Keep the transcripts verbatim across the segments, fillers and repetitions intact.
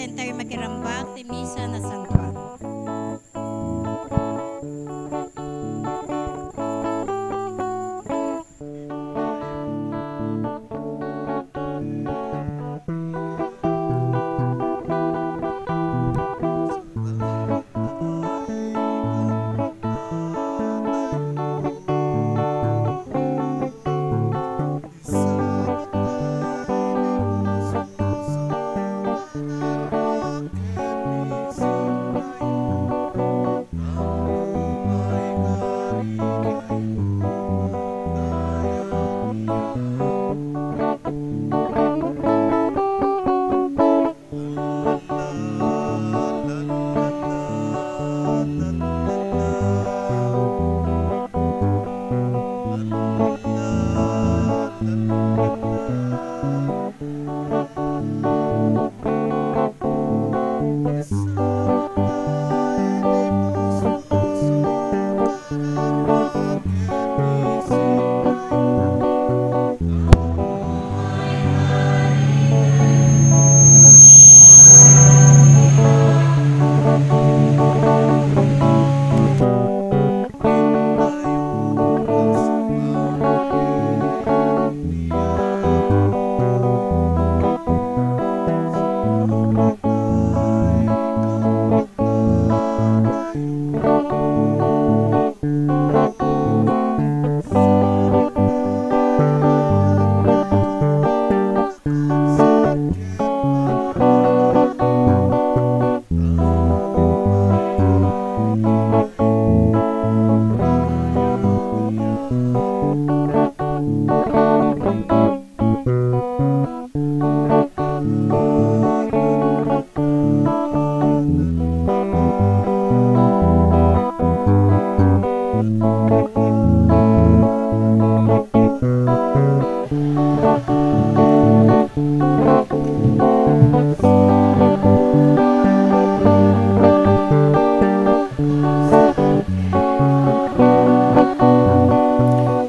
Tayo makirambak ti misa nasantoan.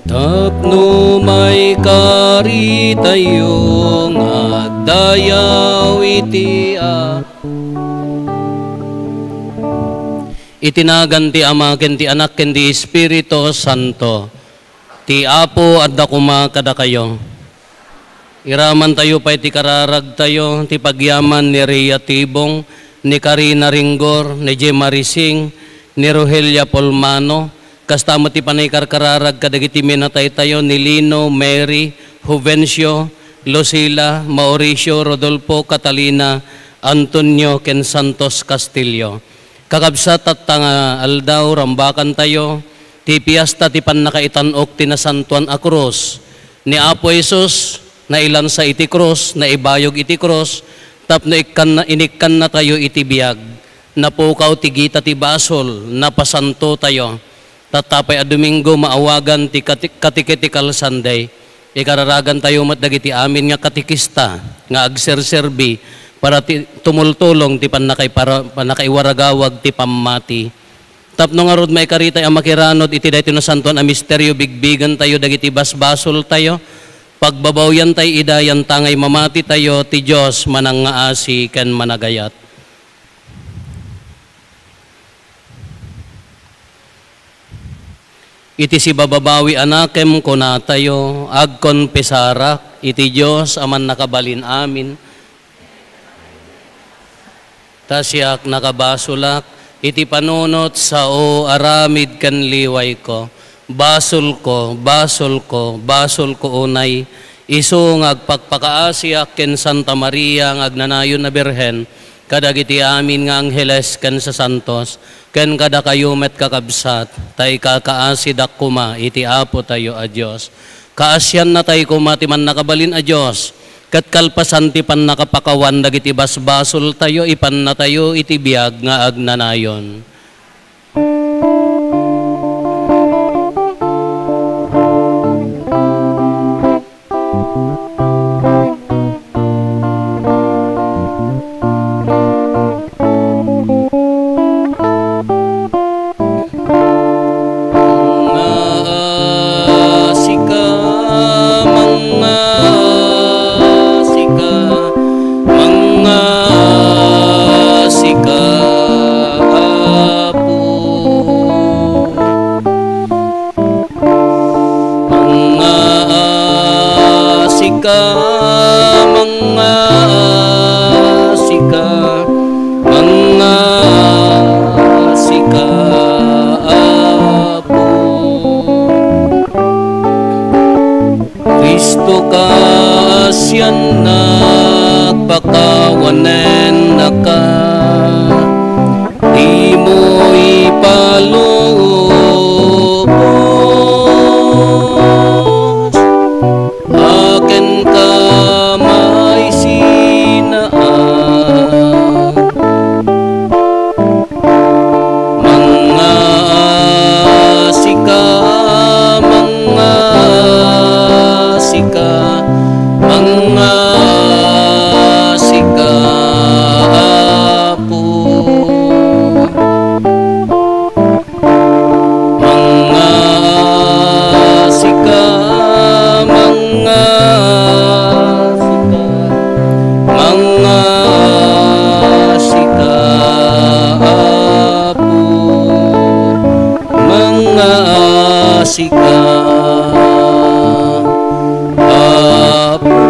Tapno maikaritayo nga agdayaw iti a-, iti nagan ti Ama, ken ti Anak, ken ti Espiritu Santo. Ti Apo adda koma kadakayo. Iramantayo pay ti kararagtayo, ti pagyaman ni Rhea Tibong, ni Karina Ringgor, ni Jemari Singh, ni Rogelia Polmano, kasta met ti panangikarkararag kadagiti minataytayo ni Lino, Mary, Juvencio, Lucila, Mauricio, Rodolfo, Catalina, Antonio, ken Santos Castillo. Kakabsat, tatta nga aldaw, rambakantayo ti piesta ti pannakaitan-ok ti Nasantoan a Krus ni Apo Jesus, nailansa iti krus, naibayog iti krus, tapno ikkanna-, inikkannatayo iti biag. Napukaw ti gita ti basol, napasantotayo. Tatta pay a Domingo, maawagan ti kati-, Catechetical Sunday. Ikararagantayo met dagiti amin nga katekista nga agserserbi para ti tumultulong ti pannakaipara-, pannakaiwaragawag ti pammati. Tapno ngarud, maikaritay a makiranod iti daytoy nasantoan a misterio, bigbigentayo dagiti basbasoltayo, pagbabawyantayo ida, yantangay mamatitayo, ti Dios manangngaasi ken managayat. Iti sibababawi a nakem, kunatayo, agkonfesarak iti Dios a Mannakabalin-amin, ta siak, nakabasolak iti panunot, sao, aramid ken liwayko. Basolko, basolko, basolko unay. Isu nga agpakpakaasiak ken Santa Maria nga agnanayon a Birhen, kadagiti amin nga angheles ken sasantos, ken kadakayo met, kakabsat, ta ikakaasidak koma iti Apotayo a Dios. Kaasiannatay koma ti Mannakabalin a Dios, ket kalpasan ti pannakapakawan dagiti basbasoltayo, ipannatayo iti biag nga agnanayon. Mangngaasika, mangngaasika, mangngaasika. Kawanennaka, dimo ipalubos, akenka maisinaan. Mangngaasika, mangngaasika, mangngaasika, Apo. Mangngaasika, mangngaasika, mangngaasika, Apo, mangngaasika, Apo.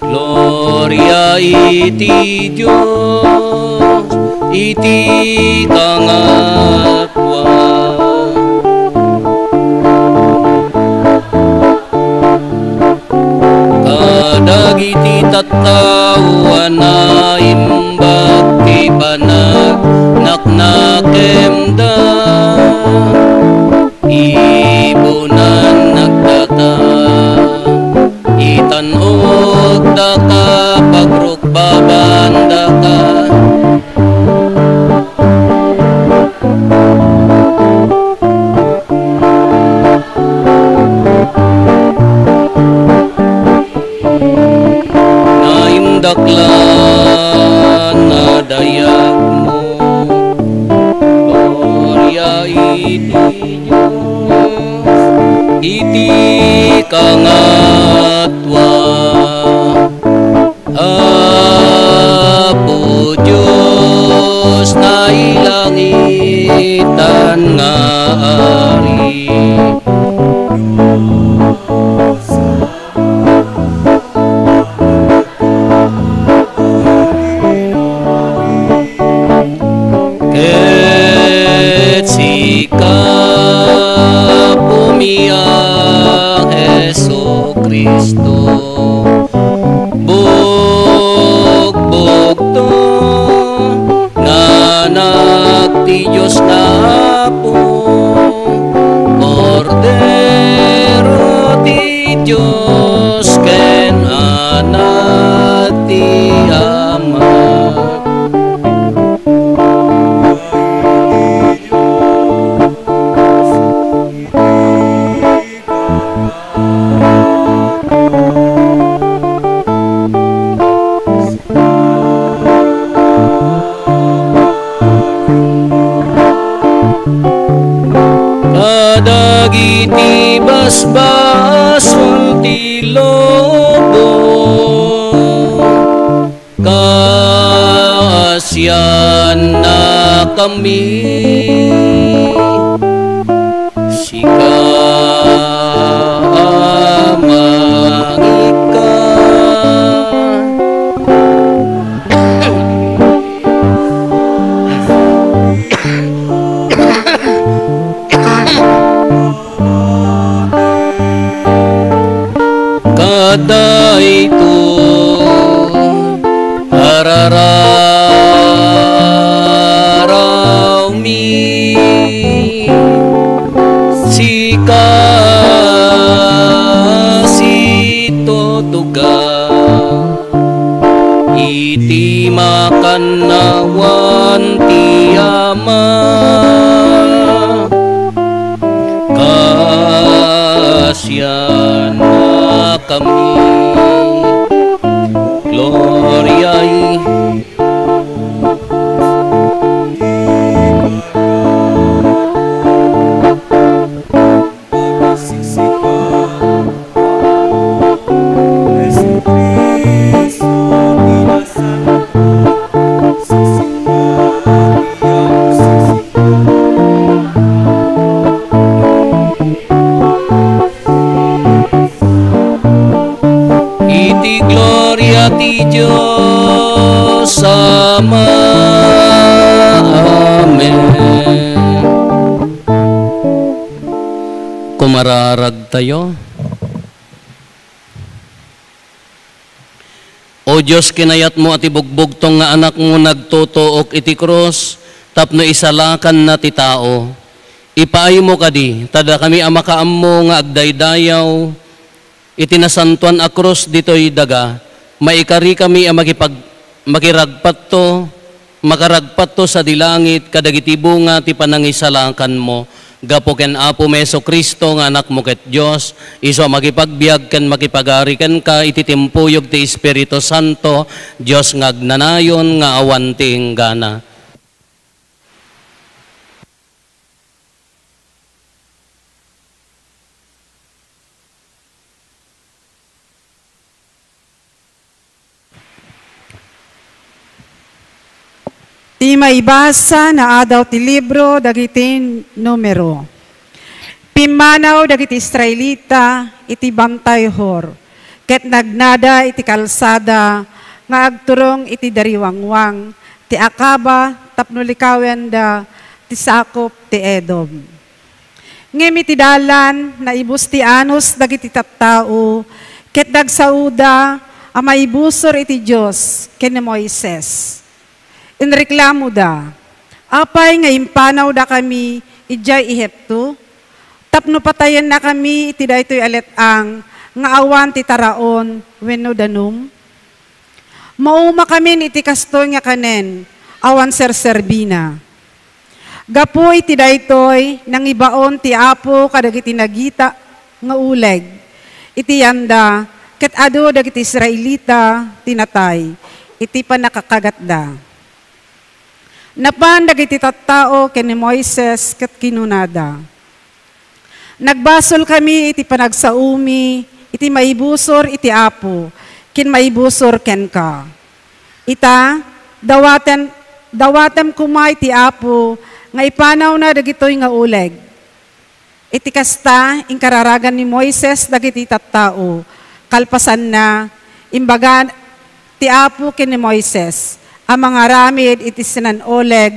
Gloria iti Dios iti kangatua. Kadagiti tattao a naimbag ti panagnagnakemda, ibunan nagdata. Itan-ogdaka, pagrukbabandaka. Naindaklan a dayagmo, Gloria iti Dios iti kangatua. Apo Dios, nailangitan nga Ari. Ket sika, Apomi a Jesu-Cristo, bugbugto nga Anak ti Dios nga Apo, Kordero ti Dios ken Anak ti Ama. Kadagiti basbasol ti lubong, kaasiannakami. Sika a mangikkan. Kadaytoy a rararawmi, sika situtugaw iti makannawan ti Ama. Kaasiannakami. Gloria. Iti gloria ti Dios Ama. Amen. Mararagtayo. O Dios, kinayatmo a ti bugbugtong nga Anakmo nagtutuok iti krus tapno isalakanna ti tao. Ipaaymo kadi, ta dakami a makaammo nga agdaydayaw iti nasantoan a krus ditoy daga, maikarikami a makipag-, makiragpatto, makaragpatto sadi langit kadagiti bunga ti panangisalakanmo. Gapu ken Apomi Jesu-Cristo nga Anakmo ket Dios, isu a makipagbiag ken makipagari kenka iti timpuyog ti Espiritu Santo, Dios nga agnanayon nga awan ti inggana. Ti maibasa nga adaw ti libro dagiti Numero. Pimmanaw dagiti Israelita iti Bantay Hor, ket nagnada iti kalsada nga agturong iti dariwangwang ti Acaba tapno likawenda ti sakup ti Edom. Ngem iti dalan, naibus ti anus dagiti tattao, ket nagsaoda a maibusor iti Dios ken ni Moises. Inreklamoda, "Apay nga impanawdakami idiay Ehipto? Tapno patayennakami iti daytoy a let-ang nga awan ti taraon wenno danum?" Maumakamin iti kastoy nga kanen, awan serserbina. Gapu iti daytoy, nangibaon ti Apo kadagiti nagita nga uleg iti yanda, ket adu dagiti Israelita ti natay iti pannakakagatda. Napan dagiti tattao ken ni Moises ket kinunada, "Nagbasolkami iti panagsaomi iti maibusor iti Apo ken maibusor kenka. Ita, dawatem, dawatem koma iti Apo nga ipanawna dagitoy nga uleg." Iti kasta, inkararagan ni Moises dagiti tattao. Kalpasanna, imbaga ti Apo ken ni Moises a mangaramid iti sinan-uleg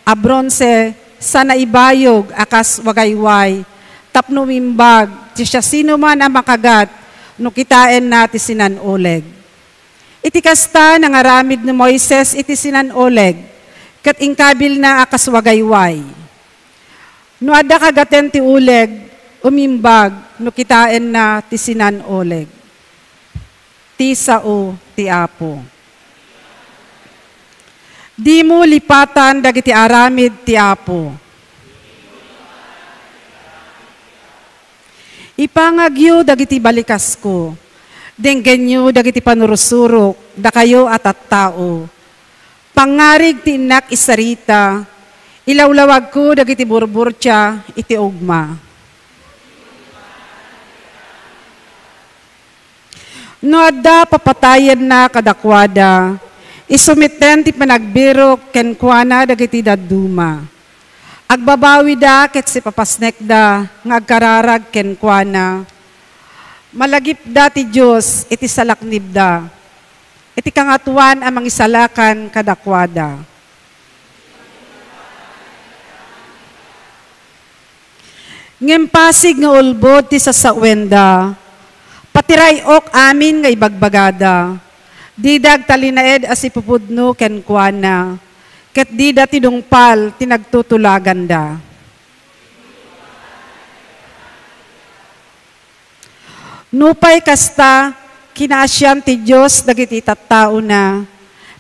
a bronse sana ibayog a kas wagayway tapno umimbag ti siasinoman a makagat no kitaenna ti sinan-uleg. Iti kasta, nangaramid ni Moises iti sinan-uleg ket inkabilna a kas wagayway. No adda kagaten ti uleg, umimbag no kitaenna ti sinan-uleg. Ti sao ti Apo. Dimo lipatan dagiti aramid ti Apo. Ipangagyo dagiti balikasko. Denggenyo dagiti panurusurok, dakayo a tattao. Pangngarig ti innak isarita, ilawlawagko dagiti burburtia iti ugma. No adda papatayenna kadakuada, isu metten ti panagbirok kenkuana dagiti dadduma. Agbabawida ket sipapasnekda nga agkararag kenkuana. Malagipda ti Dios iti salaknibda, iti Kangatoan a Mangisalakan kadakuada. Ngem pasig nga ulbod ti sasaoenda, patiray-ok amin nga ibagbagada. Dida agtalinaed a sipupudno kenkuana, ket dida tinungpal ti nagtutulaganda. Nupay kasta, kinaasian ti Dios dagiti tattaona,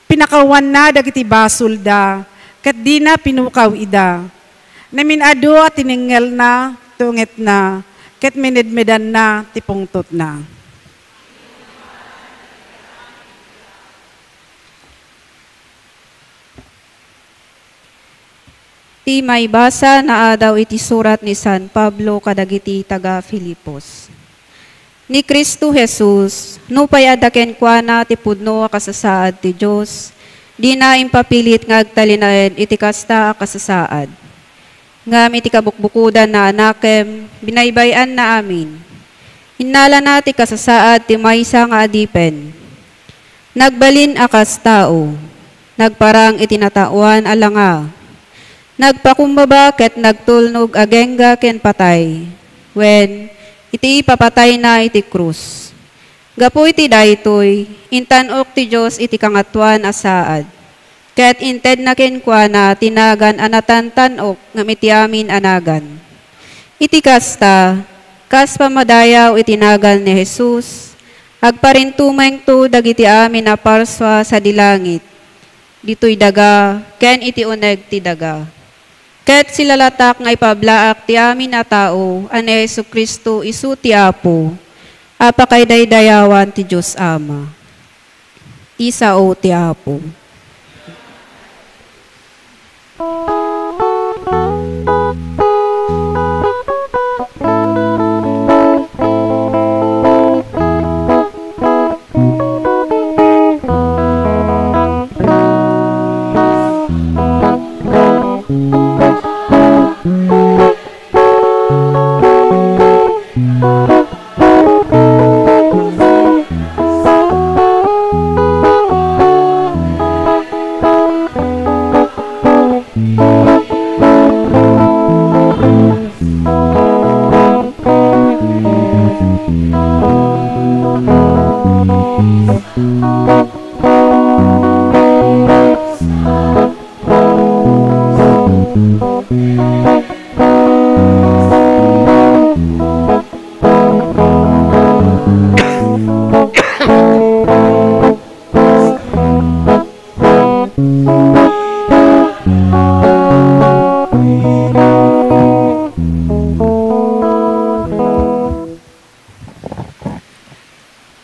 pinakawanna dagiti basolda, ket dina pinukaw ida. Namin-adu a tinengngelna ti ungetna, ket minedmedanna ti pungtotna. Ti maibasa nga adaw iti surat ni San Pablo kadagiti taga-Filipos. Ni Cristo Jesus, nupay adda kenkuana ti pudno a kasasaad ti Dios, dina impapilit nga agtalinaed iti kasta a kasasaad. Ngem iti kabukbukodan nga Anakem, binaybay-anna amin. Innalana ti kasasaad ti maysa nga adipen. Nagbalin a kas tao, nagparang iti nataoan a langa, nagpakumbaba ket nagtulnog a gengga ken patay. wen iti ipapatayna iti krus. Gapu iti daytoy, intan-ok ti Dios iti Kangatoan a Saad, ket intedna kenkuana ti nagan a natantan-ok ngem iti amin a nagan. Iti kasta, kas pammadayaw iti nagan ni Jesus, agparintumengto dagiti amin a parsua sadi langit, ditoy daga, ken iti uneg ti daga. Ket silalatak nga ipablaak ti amin a tao a ni Jesu-Cristo isu ti Apo, a pakaidaydayawan ti Dios Ama. Ti sao ti Apo.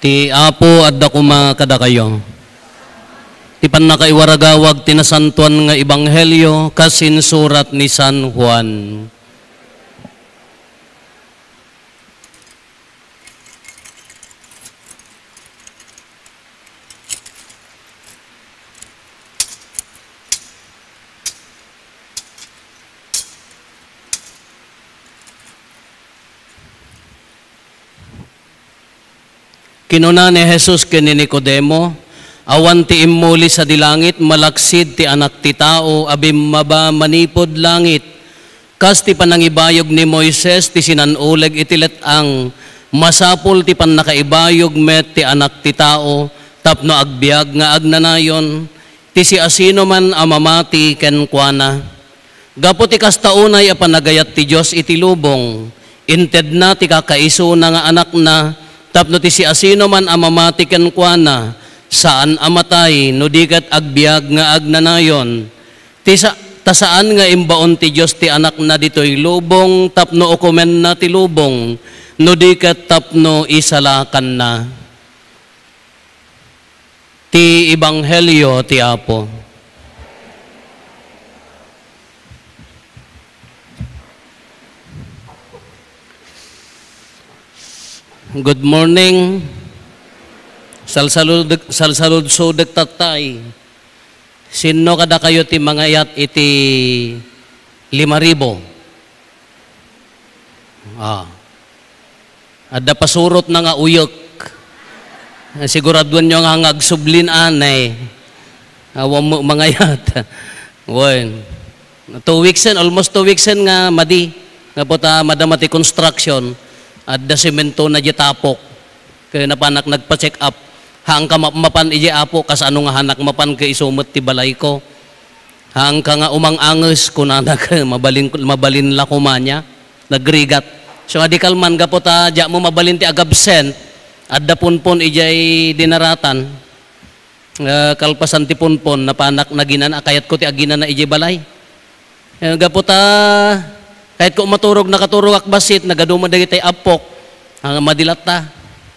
Ti Apo adda koma kadakayo. Ti pannakaiwaragawag ti nasantoan nga ebanghelio kas insurat ni San Juan. Kinuna ni Jesus ken ni Nicodemo, "Awan ti immuli sadi langit malaksid ti Anak ti Tao a bimmaba manipud langit. Kas ti panangibayog ni Moises ti sinan-uleg iti let-ang, masapul ti pannakaibayog met ti Anak ti Tao tapno agbiag nga agnanayon ti siasinoman a mamati kenkuana." Gapu ti kasta unay a panagayat ti Dios iti lubong, intedna ti kakaisuna nga Anakna tapno ti siasinoman a mamati kenkuana, saan a matay no di ket agbiag nga agnanayon. Ti sa-, ta saan nga imbaon ti Dios ti Anakna ditoy lubong tapno ukomenna ti lubong, no di ket tapno isalakanna. Ti Ebanghelio ti Apo. Good morning. Salsalud-, salsaludsodek tattay. Sinno kadakayo ti mangayat iti lima ribu? Ah. Adda pasurotna nga uyek. Siguraduanyo nga, nga agsublin anay. Awan mo mangayat. Wen. Two weeks en, almost two weeks en nga madi. Nga puta madama ti construction. Adda semento na di tapok. Kaya napanak nagpa-check up. Haanka mapmapan iji apo, kas ano nga hanak mapan kay isu met ti balay ko. Haanka nga umang-anges, kunana ka, mabalin, mabalin la kumanya. Nagrigat. So, nga di kalman, gapu ta, diak mo mabalin ti agabsent, adda punpon ijay dinaratan. Eh, kalpasan ti punpon, napanak naginana, kayat ko ti aginana ijay balay. Eh, gapu ta, kayat ko maturog, nakaturog ak bassit, nagaduman dagiti appok. Ah, madilatta.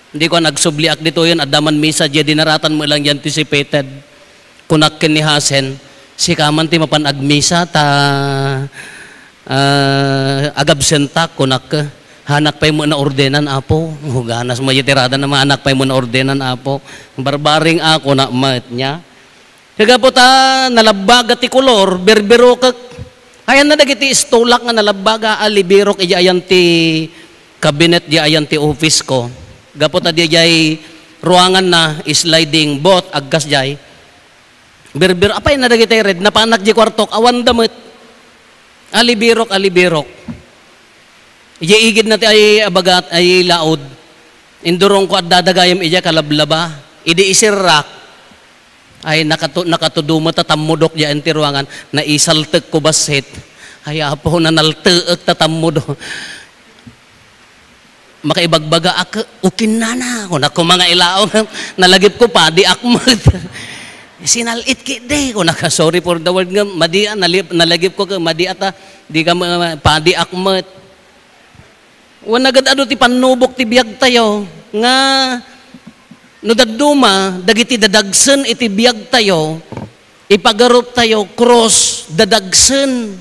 Hindi ko nagsubliak ditoyen, adda man misa, diay dinaratan mo lang diay anticipated. Kunak ken ni Hasen, "Sika man ti mapan agmisa, ta, ah, agabsentak," kunak. "Hanak pay mo naordenan, Apo." Ganas mo diay tirada na, "Hanak pay mo naordenan, Apo." "Barbaring ako na met niya." Kagapu ta nalabbaga ti kolor, birbirokek. Ayanna dagiti istulak nga nalabbaga, alibirok ijay ayan ti kabinet, ijay ayan ti office ko. Gapu ta diay ruanganna, sliding both, agkasdiay. Birbir, apay na dagiti red, napanak di kuartok, awan da met. Alibirok, alibirok. Idiay igidna ti ay abagat, ay laod. Indurongko adda dagayem idiay kalablaba. Idi isirrak, ay, nakatu-, nakatudo met a tammudok diay ti ruangan, naisaltekko bassit. Ay, Apo, nanalteek ta tammudo. Makaibagbagaak, "Ukinnana," kunak, ko mga ilaong. Nalagipko, "Padiak met." "Sinal-it ketdi," kunak, "Sorry for the word nga, madi a, nalip-, nalagipko, madi a ta, di ka ma-, padiak met." Wen, nagad-adu ti pannubok ti biagtayo, nga no dadduma, dagiti dadagsen iti biagtayo, ipagaruptayo, krus, dadagsen.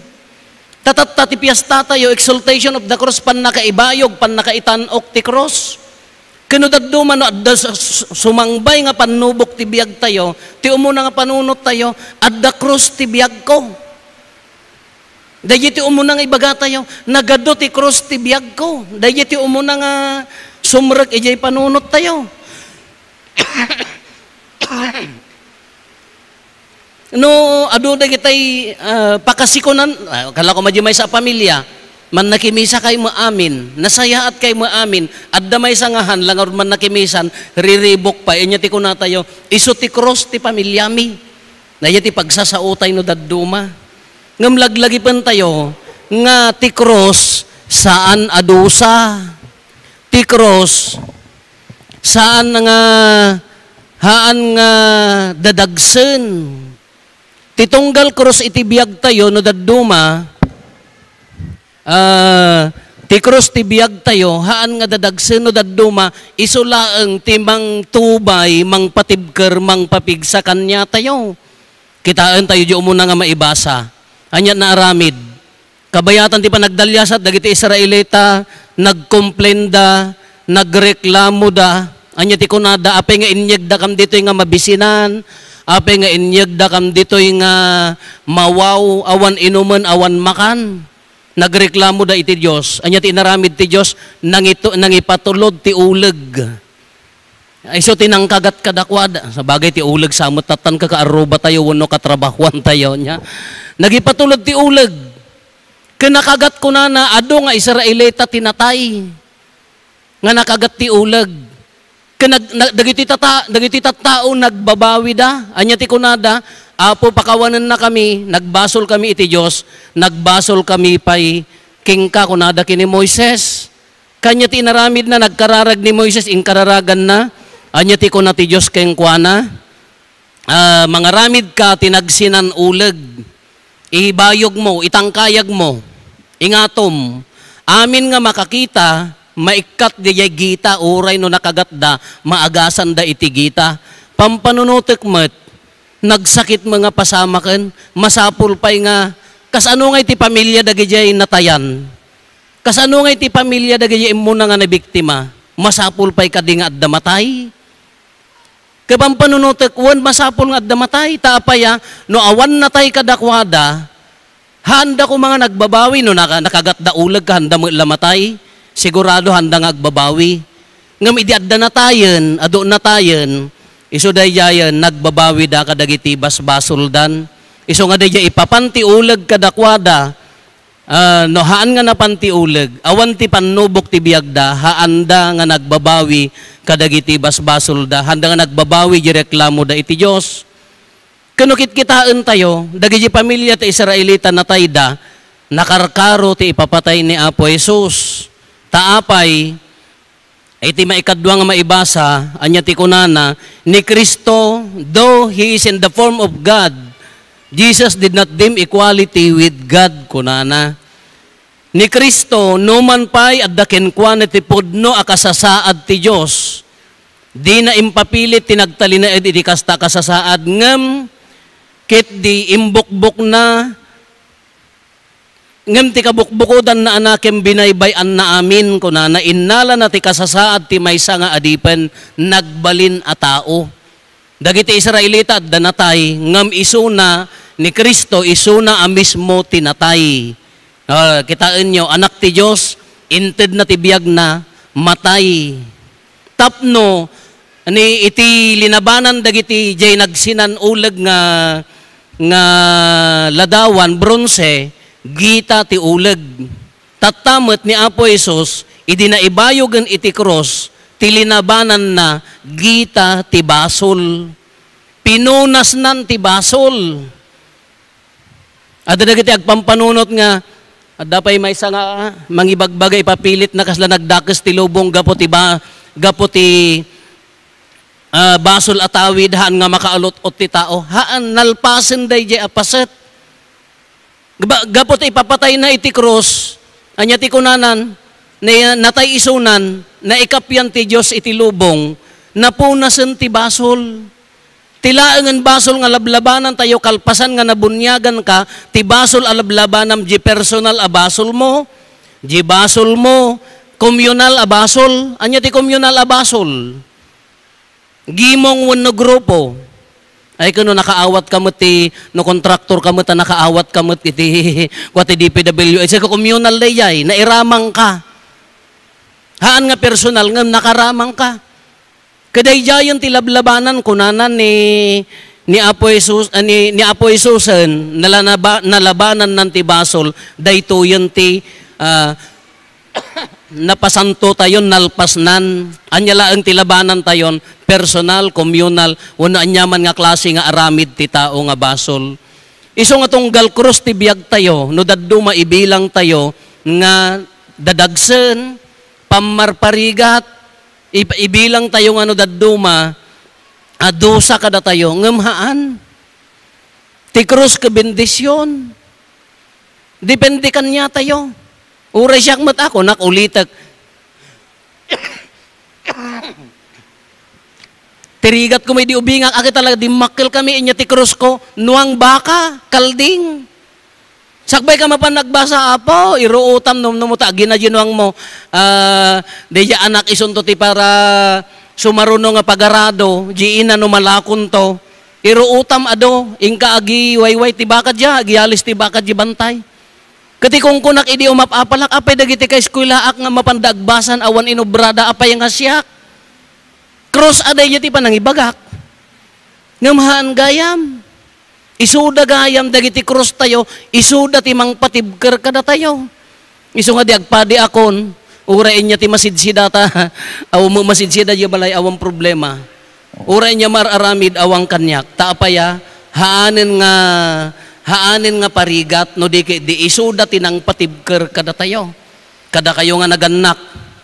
Ta tatta ti piestatayo, exaltation of the cross, pannakaibayog, pannakaitan-ok ti krus. Ken no dadduma, no adda su-, su-, sumangbay nga pannubok ti biagtayo, ti umuna nga panunottayo, adda krus ti biagko. Daydi ti umuna nga ibagatayo, nagadu ti krus ti biagko. Daydi ti umuna nga sumrek idiay panunottayo. No adu dagitay, ah, pakasikonan, ah, kala ko madi maysa a pamilya, mannakimisakay met amin, nasayaatkay met amin, adda maysa nga han, la ngarud mannakimisan, riribuk pay, ania ti kunatayo, "Isu ti krus ti pamiliami." Daydi ti pagsasaotay no dadduma. Ngem laglagipentayo nga ti krus saan a dusa. Ti krus saan nga, haan nga dadagsen. Ti tunggal krus iti biagtayo no dadduma, ah, ti krus ti biagtayo, haan nga dadagsen no dadduma, isu laeng ti mangtubay, mangpatibker, mangpapigsa kaniatayo. Kitaentayo diay umuna nga maibasa. Ania naaramid? Kabayatan ti panagdaliasat dagiti Israelita, nagkomplenda, nagreklamoda. Ania ti kunada? "Apay nga inyegdakam ditoy nga mabisinan? Apay nga inyegdakam ditoy nga mawaw, awan inumen, awan makan?" Nagreklamoda iti Dios. Ania ti inaramid ti Dios? Nangito-, nangipatulod ti uleg. Isu ti nangkagat kadakuada. Sabagay, ti uleg sa met tattan kakaarrubatayo wenno katrabahuantayo, nia. Nagipatulod ti uleg. Ken nakagat kunana, adu nga Israelita ti natay nga nakagat ti uleg. Ken nag-, nag-, dagiti tata-, dagiti tattao nagbabawida. Ania ti kunada? "Apo, pakawanennakami, nagbasolkami iti Dios, nagbasolkami pay kenka," kunada ken ni Moises. Kania ti inaramidna, nagkararag ni Moises, inkararaganna. Ania ti kuna ti Dios kenkuana? Ah, mangaramidka ti nagsinan-uleg. Ibayogmo, itangkayagmo, ingatom. Amin nga makakita, maikkat diay gita, uray no nakagatda, maagasanda iti gita. Pampanunotek met, nagsakit met nga pasamaken, masapul pay nga, kasano nga iti pamilya dagidiay natayan? Kasano nga iti pamilya dagiti immuna nga nabiktima? Masapul pay kadi nga adda matay? Ket pampanunotek, wen, masapul nga adda matay. Ta apay a, no awan natay kadakuada, haanda koma nga nagbabawi, no naka-, nakagatda uleg, handa met la matay, sigurado handa nga agbabawi. Ngem idi adda natayen, adu natayen, isu daydiayen, nagbabawida kadagiti basbasoldan. Isu nga daydiay ipapan ti uleg kadakuada, Ah, no, haan nga napan ti uleg, awan ti pannubok ti biagda, haanda nga nagbabawi kadagiti basbasolda, haanda nga nagbabawi di reklamoda iti Dios. Ken no kitkitaentayo, dagiti pamilya ti Israelita natayda, nakarkaro ti ipapatay ni Apo Jesus. Ta apay, Iti maikadua nga maibasa, ania ti kunana, ni Cristo, though he is in the form of God, Jesus did not deem equality with God, kunana. Ni Cristo, numan pay adda kenkuana ti pudno a kasasaad ti Dios, dina impapilit ti nagtalinaed iti kasta a kasasaad, ngem ketdi imbukbokna Ngem ti kabukbukodanna a nakem binaybay-anna amin, kunana, innalana ti kasasaad ti maysa nga adipen nagbalin a tao. Dagiti Israelita adda natay, ngem isuna ni Cristo, isuna a mismo ti natay. Ah, kitaenyo, Anak ti Dios, intedna ti biagna, matay. Tapno, ni iti linabanan dagiti jay nagsinan-uleg nga, nga ladawan, bronse, gita ti uleg. Tatta met ni Apo Jesus, idi naibayogen iti krus, ti linabananna, gita ti basol. Pinunasnan ti basol. Adda dagiti agpampanunot nga, adda pay maysa nga mangibagbaga, ipapilitna kasla nagdakes ti lubong gapu ti ba-, gapu ti, ah, basol a tawid, haan nga makaalot-ot ti tao. Haan, nalpasen daydiay a paset. Ba-, gapu ta ipapatayna iti krus, ania ti kunanan? Na-, natay isunan, naikapian ti Dios iti lubong, napunasen ti basol. Ti laengen basol nga lablabanantayo, kalpasan nga nabuniaganka, ti basol a lablabanam, di personal a basolmo, di basolmo, komunal a basol. Ania ti komunal a basol? Gimong wenno grupo. Ay, kuno nakaawat ka met ti, no kontraktor ka met, a nakaawat ka met iti, kua ti D P W H, sa communal daydiay, nairamang ka. Haan nga personal, ngem nakaramang ka. Kadaydiayen ti lablabanan, kunana ni, ni Apo Jesus, ah, ni, ni Apo Jesusen, nalanaba-, nalabanan nan ti basol, daytoyen ti, ah, napasanto tayon, nalpasnan. Ania laeng ti labanan tayon, personal, communal, wenno aniaman nga klase nga aramid ti tao nga basol. Isu nga tunggal krus ti biag tayo, no dadduma ibilang tayo nga dadagsen, pammarparigat, ib-, ibilang tayo nga no dadduma, a dusa kadatayo, ngem haan. Ti krus ket bendision. Depende kaniatayo. Uray siak met ako, nak ulitek. Ti rigatko met idi ubingak, a ket talaga dimmakkel kami, inya ti krus ko, nuang baka, kalding. Sakbay ka mapan nagbasa, Apo, iruotam no, no, ta aginaginuang mo. Ah, daydiay anak isunto ti para sumaruno nga pagarado, di ina no malakonto. Iruotam adu, inka agiwayway ti baka dia, agiyalis ti baka di bantay. Ket ikungkunak idi umap-apalak, apay dagiti kaeskuelaak nga mapanda agbasan awan inobrada, apay nga siak? Krus a daydiay ti panangibagak. Ngem haan gayam. Isuda gayam dagiti krus tayo, isuda ti mangpatibker kadatayo. Isu nga di agpadiakon, uray inya ti masidsidata, aw, masidsida di balay, awan problema. Uray inya mar-aramid, awan kaniak. Ta apay a, haanen nga, haanen nga parigat, no di ket di isuda ti nangpatibker kadatayo. Kadakayo nga nagannak,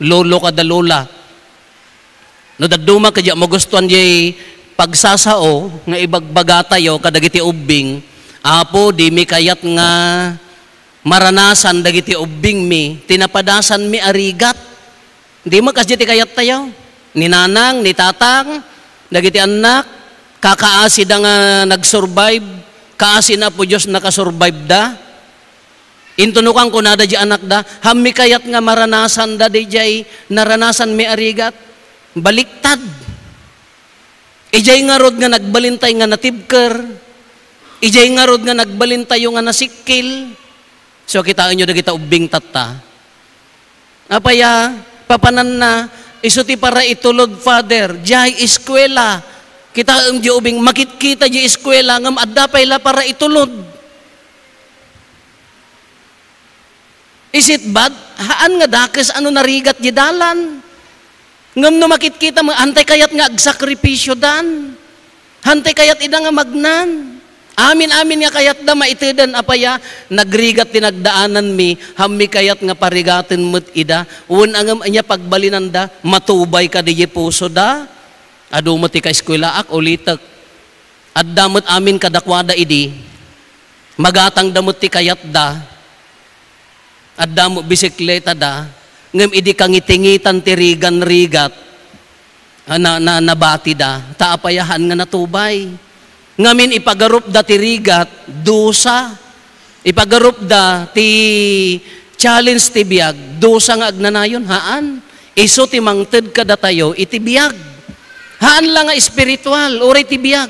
lolo kada lola. No dadduma ket diak magustuan diay pagsasao nga ibagbagatayo kadagiti ubbing, Apo, dimi kayat nga maranasan dagiti ubbingmi ti napadasanmi a rigat. Di met kasdi ti kayattayo. Ni nanang, ni tatang, dagiti annak, kakaasida nga nag-survive, kaasi ni Apo Dios nakasurvive da. Intono kan kunada di anakda, hammi kayat nga maranasanda daydiay naranasanmi a rigat. Baliktad. Idiay ngarud nga nagbalintay nga natibker, idiay ngarud nga nagbalintayo nga nasikkil. So, kitaenyo dagita ubbing tatta. Apay a, papananna, isu ti para itulod, Father, diay eskuela. Kitaem di ubing, makitkita di eskuela, ngem adda pay la para itulod. Is it bad? Haan nga dakes a no narigat di dalan. Ngem no makitkita met, hantay kayat nga agsakripisyodan. Hantay kayat ida nga magnan. Amin-amin nga kayatda maiteden, apay a, nagrigat ti nagdaananmi, hammi kayat nga parigaten met ida. Wen a ngem ania pagbalinanda, matubay kadi diay pusoda. Adu met ti kaeskuelaak, ulitek. Adda met amin kadakuada idi. Magatangda met ti kayatda. Adda met bisikletada. Ngem idi kangitingitan ti rigan-rigat, a, na, na, nabatida. Ta apay a, haan nga natubay. Ngamin ipagarupda ti rigat, dusa. Ipagarupda ti challenge ti biag, dusa nga agnanayon, haan. Isu ti mangted kadatayo iti biag. Haan la nga espiritual, uray ti biag.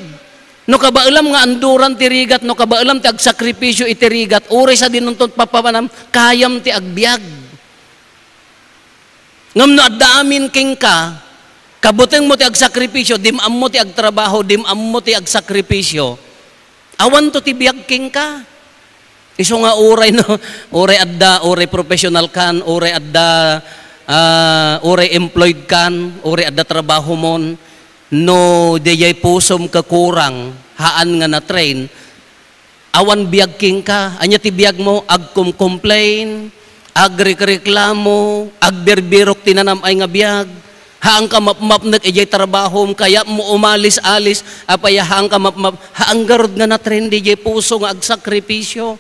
No kabaelam nga anduran ti rigat, no kabaelam ti agsakripisyo iti rigat, uray sadinonto papapanam, kayam ti agbiag. Ngem no adda amin kenka, kabutengmo ti agsakripisyo, dim-ammo ti agtrabaho, dim-ammo ti agsakripisyo, awanto ti biag kenka. Isu nga uray, no, uray adda, uray professional kan, uray adda, ah, uray employed kan, uray adda trabahomon, no diay pusom kakurang, haan nga na-train, awan biag kenka. Ania ti biagmo? Agkumkomplain, agrekreklamo, agbirbirok ti nanam-ay nga biag. Haanka mapmapnek idiay trabahom, kayatmo umalis-alis, apay a haanka mapmap-, haan garud nga na-train diay puso nga agsakripisio.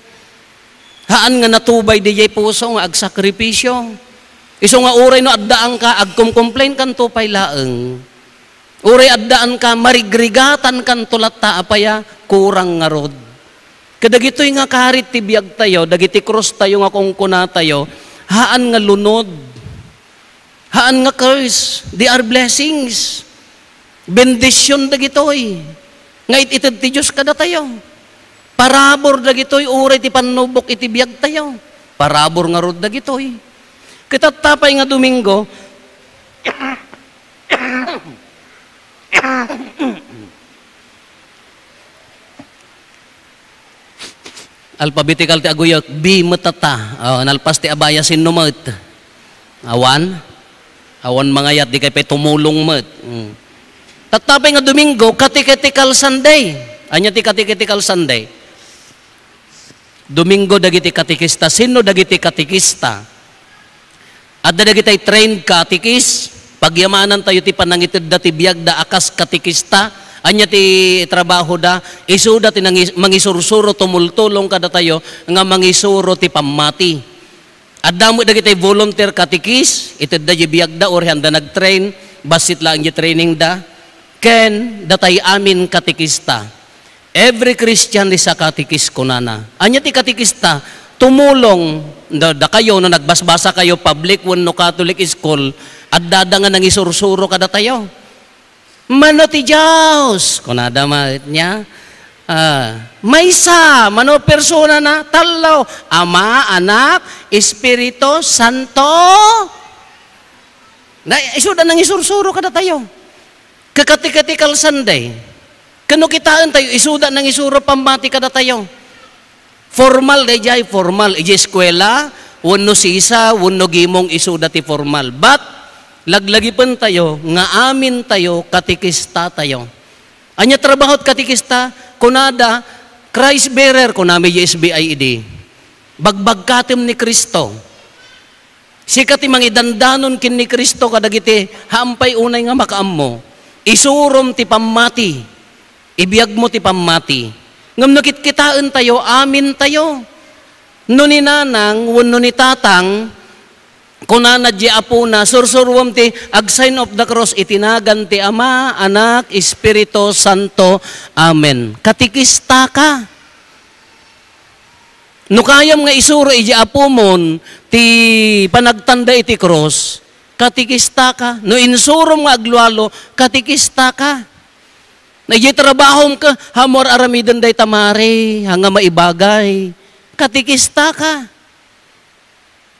Haan nga natubay diay puso nga agsakripisio. Isu nga uray no addaanka, agkumkomplain kanto pay laeng. Uray addaanka, marigrigatan kanto latta, apay a, kurang ngarud. Kadagitoy nga karit ti biagtayo, dagiti krus tayo nga kunkunatayo, haan nga lunod. Haan nga curse, they are blessings. Bendision dagitoy nga it-ited ti Dios kadatayo. Parabur dagitoy uray ti pannubok iti biagtayo. Parabur ngarud dagitoy. Ket tatta pay nga Domingo, alphabetical ti aguyek, B met tatta. Oh, nalpas ti abaya, sinno met? Awan? Awan mangayat, di kay pay tumulong met. Mm. Tatta pay nga Domingo, Catechetical Sunday. Ania ti Catechetical Sunday? Domingo dagiti katekista. Sinno dagiti katekista? Adda dagitay trained catechist, pagyamanan tayo ti panangitedda ti biagda a kas katekista. Ania ti trabahoda? Isuda ti nangi-, mangisursuro, tumultulong kadatayo nga mangisuro ti pammati. Adda met dagitay volunteer catechist, itedda di biagda, uray haanda nag-train, bassit laeng di trainingda. Ken datay amin katekista. Every Christian is a catechist, kunana. Ania ti katekista? Tumulong, da-, dakayo, no nagbasbasa kayo, public wenno Catholic school, addada nga nangisursuro kadatayo. Mano ti Dios? Kunada met nia. Ah, maysa, mano personana? Tallo. Ama, Anak, Espiritu Santo. Na, isuda nangisursuro kadatayo. Ka-Catechetical Sunday. Kano kitaentayo, isuda nangisuro pammati kadatayo. Formal daydiay, formal. Idiay eskuela, wenno sisa, wenno gimong isuda ti formal. But, laglagipentayo nga amintayo, katekistatayo. Ania trabahot katekista? Kunada, Christ bearer, kunami idiay S B I idi. Bagbagkatem ni Cristo. Sika ti mangidandanon ken ni Cristo kadagiti haan pay unay nga makaammo. Isurom ti pammati. Ibiagmo ti pammati. Ngem no kitkitaentayo, amintayo. No ni nanang wenno ni tatang, kunana di apona, "Sursurom ti ag-sign of the cross iti nagan ti Ama, Anak, Espiritu Santo. Amen." Katekista ka. No kayam nga isuro iti apomon ti panagtanda iti krus, katekista ka. No insurom nga aglualo, katekista ka. Na idiay trabahom ka, "Haan mo ar-aramiden dayta, mare, haan nga maibagay." Katekista ka.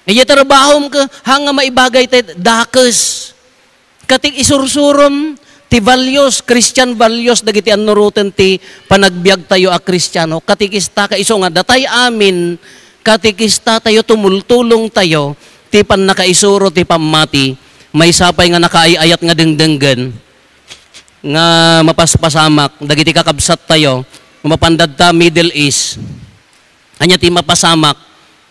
Idiay trabahom ka, "Haan nga maibagay tay dakes." Katik isursurom ti values, Christian values, dagiti annuroten ti panagbiagtayo a Kristiano. Katekista ka, isu nga datay amin, katekista tayo, tumultulong tayo ti pannakaisuro ti pammati. Maysa pay nga nakaay-ayat nga dengdenggen nga mapaspasamak dagiti kakabsat tayo nga mapandadta Middle East. Ania ti mapasamak?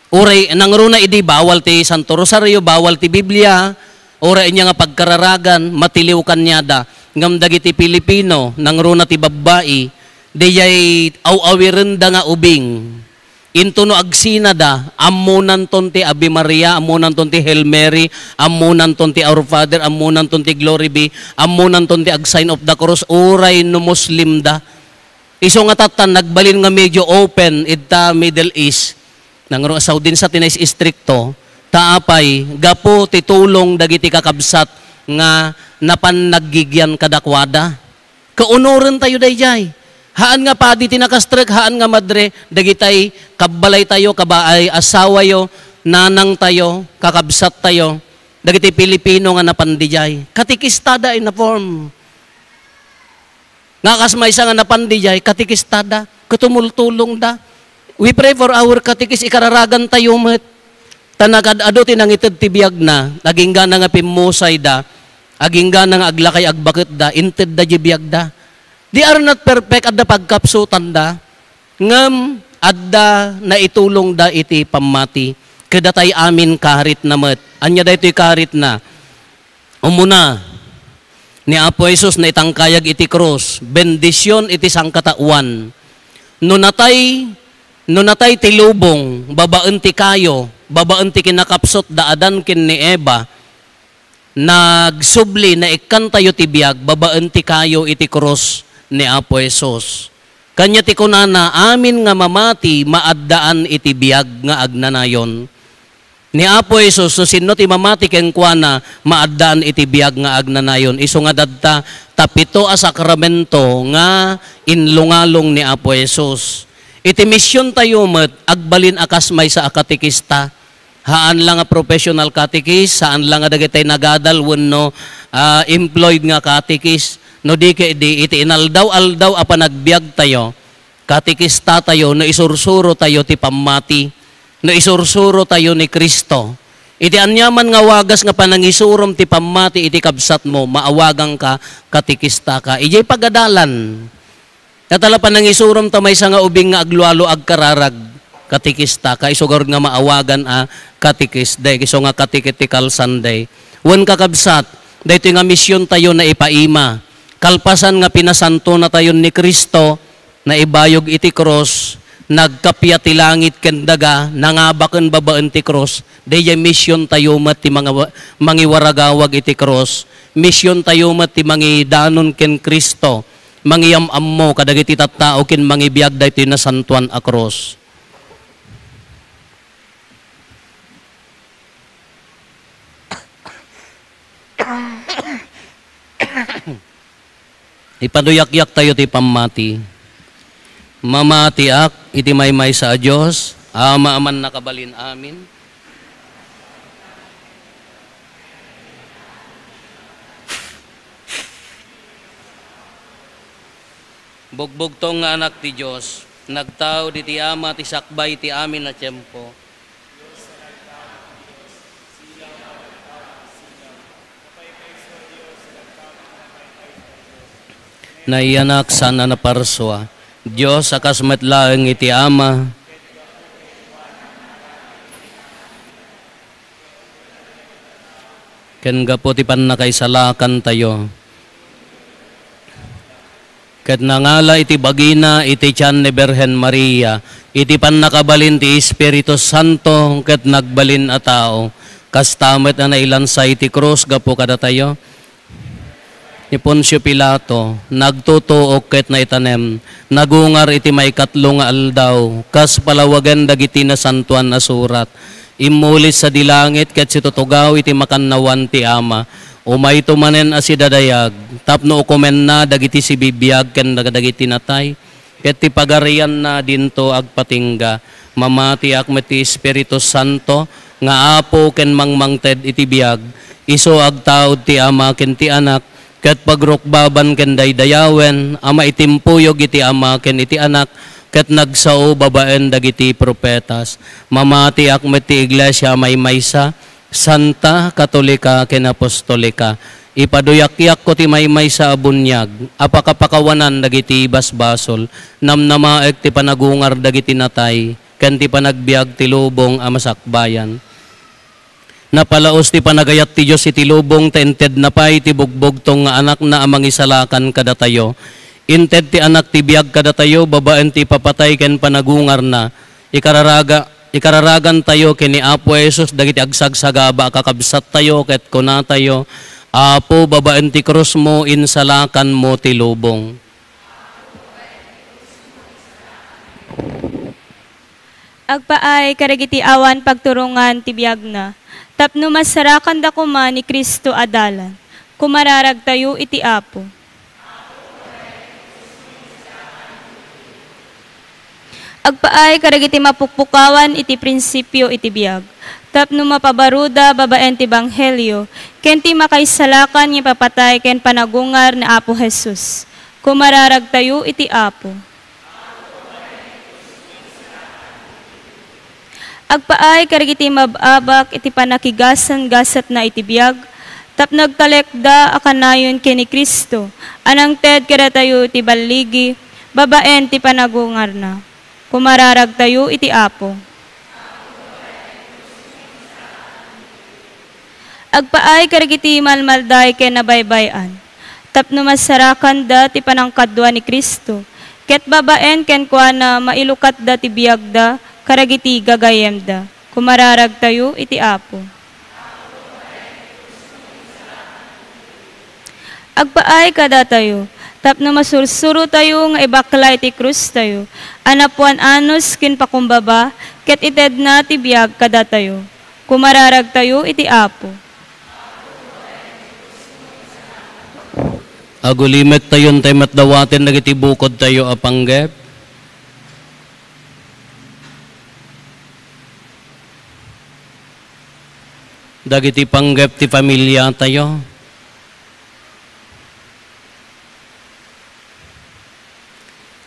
Uray nangruna idi bawal ti Santo Rosario, bawal ti Biblia, uray ania nga pagkararagan, matiliw kaniada. Ngem dagiti Pilipino, nangruna ti babbai, dayay aw-awirenda nga ubing. Into no agsinada, ammonanton ti Ave Maria, ammonanton ti Hail Mary, ammonanton ti Our Father, ammonanton ti Glory Be, ammonanton ti ag-sign of the cross, uray no Muslim da. Isu nga tattan, nagbalin nga medyo open ita Middle East. Nangro-, Saudinsa ti naistrikto, ta apay, gapu ti tulong dagiti kakabsat nga napan naggigian kadakuada. Kaunoren tayo daydiay. Haan nga padi ti nakastrek, haan nga madre, dagitay kabbalay tayo, kabaay, asawayo, nanang tayo, kakabsat tayo, dagiti Pilipino nga napan didiay. Katekistada in a form. Nga kas maysa nga napan didiay, katekistada, ket tumultulongda. We pray for our catechist, ikararagantayo met. Ta nagad-adu ti nangited ti biagna, aginggana nga pimmusayda, aginggana nga aglakay agbaketda, intedda diay biagda. They are not perfect, adda pagkapsutanda, ngem adda naitulongda iti pammati. Kadatayo amin, karitna met. Ania daytoy karitna? Umuna, ni Apo Jesus naitangkayag iti krus, bendision iti sangkataoan. No natay, no natay ti lubong, babaen ti kayo, babaen ti kinakapsut da Adan ken ni Eva, nagsubli, naikkantayo ti biag, babaen ti kayo iti krus ni Apo Jesus. Kanya ti kunana, amin nga mamati, maaddaan iti biag nga agnanayon. Ni Apo Jesus, no sinno ti mamati kenkuana, maaddaan iti biag nga agnanayon. Isu nga dadta, ta pito a sakramento nga inlungalong ni Apo Jesus. Iti misiontayo met, agbalin a kas maysa a katekista. Haan la nga professional catechist, haan la nga dagiti nagadal wenno, ah, employed nga catechist. No di ket di, iti inaldaw-aldaw a panagbiagtayo, katekistatayo no isursurotayo ti pammati, no isursurotayo ni Cristo. Iti aniaman nga wagas nga panangisurom ti pammati iti kabsatmo, maawagangka, katekistaka. Idiay pagadalan, ta la panangisurom ta maysa nga ubing nga aglualo agkararag, katekistaka. Isu garud nga maawagan a katekis, dayag isu nga Catechetical Sunday. Wen, kakabsat, daytoy nga misiontayo naipaima. Kalpasan nga pinasantonatayon ni Cristo, naibayog iti krus, nagkappia ti langit ken daga, nangaba ken babaen ti krus, daydiay misiontayo met ti manga-, mangiwaragawag iti krus, misiontayo met ti mangidanon ken Cristo, mangiyam-ammo kadagiti tattao ken mangibiag daytoy nasantoan a krus. Ipaduyakyaktayo ti pammati. Mamatiak iti maymaysa a Dios, Ama a mannakabalin amin. Bugbugtong nga Anak ti Dios, nagtaud iti Ama ti sakbay ti amin a tiempo. Naiyanak saan a naparsua. Dios a kas met laeng iti Ama. Ken gapu ti pannakaisalakantayo. Ket nangala iti bagina iti tian ni Birhen Maria, iti pannakabalin ti Espiritu Santo, ket nagbalin a tao. Kasta met a nailansa iti krus gapu kadatayo. Ni Poncio Pilato, nagtutuok ket naitanem, nagungar iti maikatlo nga aldaw, kas palawagen dagiti Nasantoan a Surat. Immuli sadi langit ket situtugaw iti makannawan ti Ama. Umayto manen a sidadayag, tapno ukomenna dagiti sibibiag ken dagiti natay, ket ti pagarianna dinto agpatingga. Mamatiak met ti Espiritu Santo nga Apo ken mangmangted iti biag. Isu agtaud ti Ama ken ti Anak, ket pagrukbaban ken daydayawen a maitimpuyog iti Ama ken iti Anak, ket nagsao babaen dagiti profetas. Mamatiak met ti Iglesia a maymaysa, santa, katolika, ken apostolika. Ipaduyakyakko ti maymaysa a buniag a pakapakawanan dagiti basbasol, namnamaek ti panagungar dagiti natay, ken ti panagbiag ti lubong a masakbayan. Napalaos ti panagayat ti Dios iti lubong ta intedna pay ti bugbugtong nga Anakna a mangisalakan kadatayo. Inted ti Anak ti biag kadatayo babaen ti ipapatay ken panagungarna. Ikararaga-, ikararagantayo ken ni Apo Jesus dagiti agsagsagaba a kakabsattayo ket kunatayo, Apo, babaen ti krusmo, insalakanmo ti lubong. Agpaay kadagiti awan pagturongan ti biagna, tapno masarakanda koma ni Cristo a dalan. Kumararagtayo iti Apo. Agpaay kadagiti mapukpukawan iti prinsipio iti biag, tapno mapabaruda babaen ti ebanghelio, ken ti makaisalakan nga ipapatay ken panagungar ni Apo Jesus. Kumararagtayo iti Apo. Agpaay kadagiti mab-abak iti pannakigasanggasatna iti biag, tapno agtalekda a kanayon ken ni Cristo a nangted kadatayo iti balligi babaen ti panagungarna. Kumararagtayo iti Apo. Agpaay kadagiti malmalday ken nabaybay-an, tapno masarakanda ti panangkadua ni Cristo, ket babaen kenkuana, mailukatda ti biagda kadagiti gagayyemda. Kumararagtayo iti Apo. Agpaay kadatayo, tapno masursurotayo nga ibakla iti krustayo a napuan anus ken pakumbaba, ket itedna ti biag kadatayo. Kumararagtayo iti Apo. Agulimektayo intay met dawaten dagiti bukodtayo a panggep. Dagiti panggep ti familiatayo.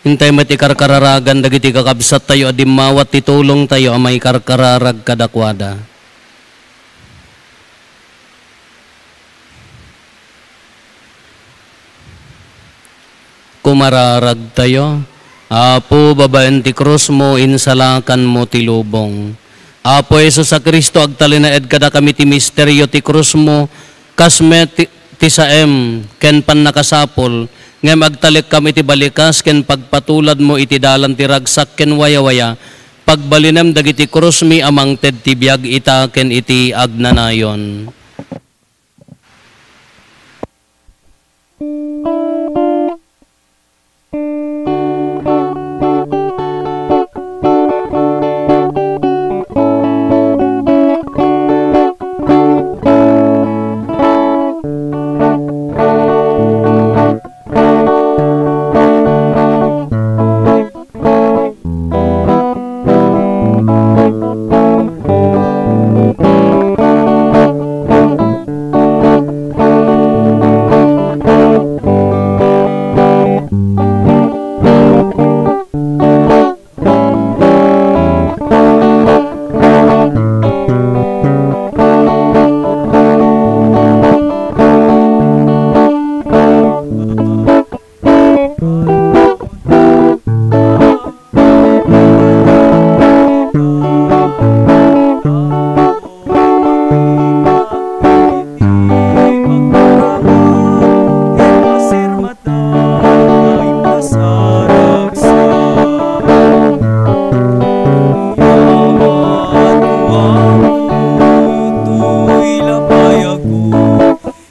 Intay met ikarkararagan dagiti kakabsattayo a dimmawat ti tulongtayo a maikarkararag kadakuada. Kumararagtayo. Apo, babaen ti krusmo, insalakanmo ti lubong. Apo Jesus a Cristo, agtalinaed kadakami ti misterio ti krusmo, kas met ti, ti saem ken pannakasapul, ngem agtalekkam iti balikas ken pagpatuladmo iti dalan ti ragsak ken wayawaya, pagbalinem dagiti krusmi a mangted ti biag ita ken iti agnanayon.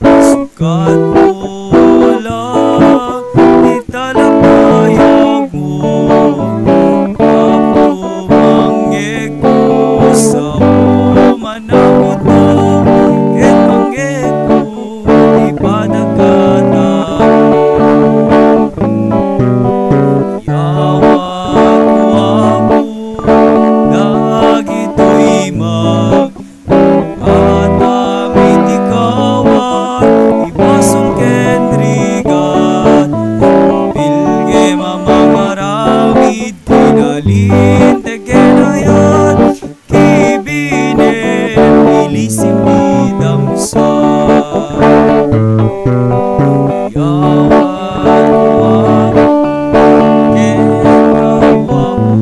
Sukat mo la ti talapayagmo, Apo, mangngegko, sao managudno, ket mangngegko ti padagkatagmo. Yawatka, Apo, dagitoy mag- Atam iti kawat, ti basol ken rigat, bilgem a mangaramid ti nalinteg ken ayat, kibinem ilisim ti damsa. Yawatka ken yawatka.